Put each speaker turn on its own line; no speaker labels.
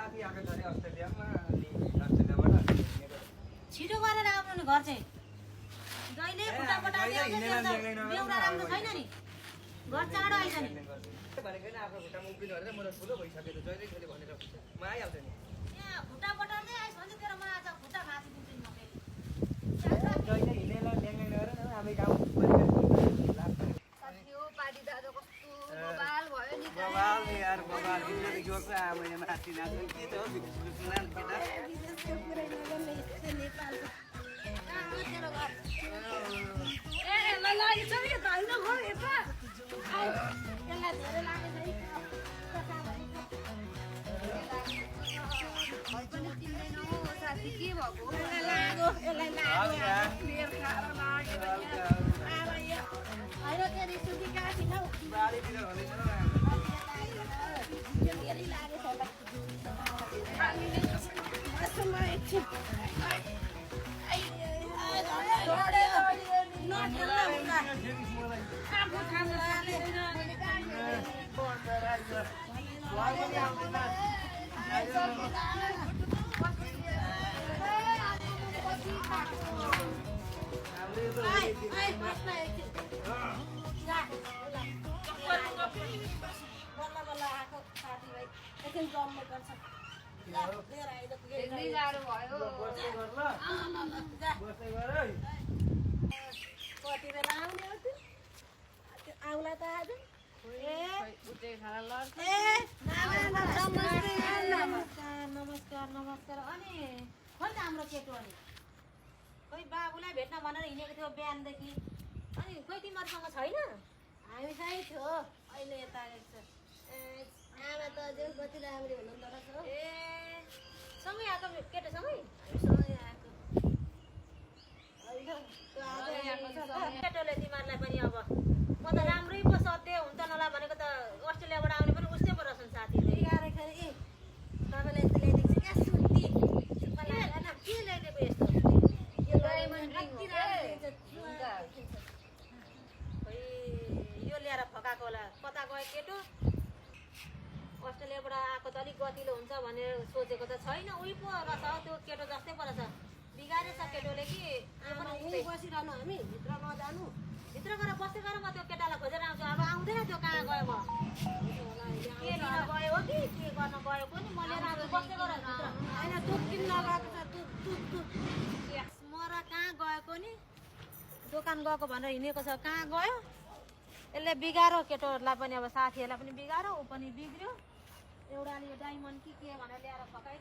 साथी आएको छ अरे अस्ट्रेलियामा अनि अस्ट्रेलियाबाट
छिटो गरेर आउनु नि घर चाहिँ जहिले खुट्टा पटाउँदै आउँछ बेउरा राम्रो छैन नि घर चाँडो आइज नि
भनेको नि आफ्नो खुट्टामा उभिनु भनेर म त ठुलो भइसकेको जहिले खेल्यो भनेर म आइहाल्छु नि
यहाँ खुट्टा पटाउँदै आइस भने तेरो म आज खुट्टा भाँचिदिन्छु नि म फेरि
जहिले हिँडेर ल्याङ्गाइ नगर न हामी गाउँ
पार्टी दाजु कस्तो बवाल भयो नि
बवाल यार बवाल बिजुली जोड्छ अब यहाँ माथि नाच्नु के त हो सुनान केटा
विदेशको कुरै नगर्ने यस्तो नेपालको कहाँ हो तेरो घर ए ल लागि छ नि त हैन घर यता आउ यसलाई धेरै लागेछ है कता भनेको खै पनि तिन्दैन हो साथी के भएको यसलाई लाग्यो क्लियर खाएर लाग्यो आमा यो हैन तेरी सुकी काटी नौ
बारीतिर भनेछ न
धेरै लागेछ होला हामीले मसँग एकछिन एकदमै गाह्रो भयो कति बेला आउने हो त्यो आउला त आज
नमस्कार नमस्कार अनि खोइ त हाम्रो केटो अनि खोइ बाबुलाई भेट्न भनेर हिँडेको थियो बिहानदेखि अनि खोइ तिमीहरूसँग छैन
हामी चाहिँ थियो अहिले यता आएको छ आमा त अझै कति राम्री हुनुहुँदो रहेछ हो
ए सँगै आएको केटोसँगै
सँगै आएको
केटोले तिमीहरूलाई पनि अब म त राम्रै पो सधैँ हुन्छ नला भनेको त अस्ट्रेलियाबाट आउने पनि उस्तै पो रहेछन् साथीहरू
बिगारे खै ए तपाईँलाई यस्तो ल्याइदिएको छु क्या सुत्ती
के ल्याइदिएको यस्तो
यो डायमन्ड रिङ हो
खोइ यो ल्याएर फकाएको होला कता गयो केटो अस्ट्रेलियाबाट आएको त अलिक गतिलो हुन्छ भनेर सोचेको त छैन उही पो रहेछ त्यो केटो जस्तै पो रहेछ बिगारेछ केटोले कि
यहीँ बसिरहनु हामी भित्र नजानु
भित्र गएर बस्दै गरेर म त्यो केटालाई खोजेर आउँछु अब आउँदैन त्यो कहाँ गयो म के लिन गयो हो कि के गर्न गयो पनि म लिएर आउँछु बस्दै गर भित्र
होइन दुध किन्न गएको छ दुध
म र कहाँ गएको नि दोकान गएको भनेर हिँडेको छ कहाँ गयो यसले बिगारो केटोहरूलाई पनि अब साथीहरूलाई पनि बिगारो ऊ पनि बिग्रियो एउटाले यो डायमन्ड कि के भनेर ल्याएर फकाइ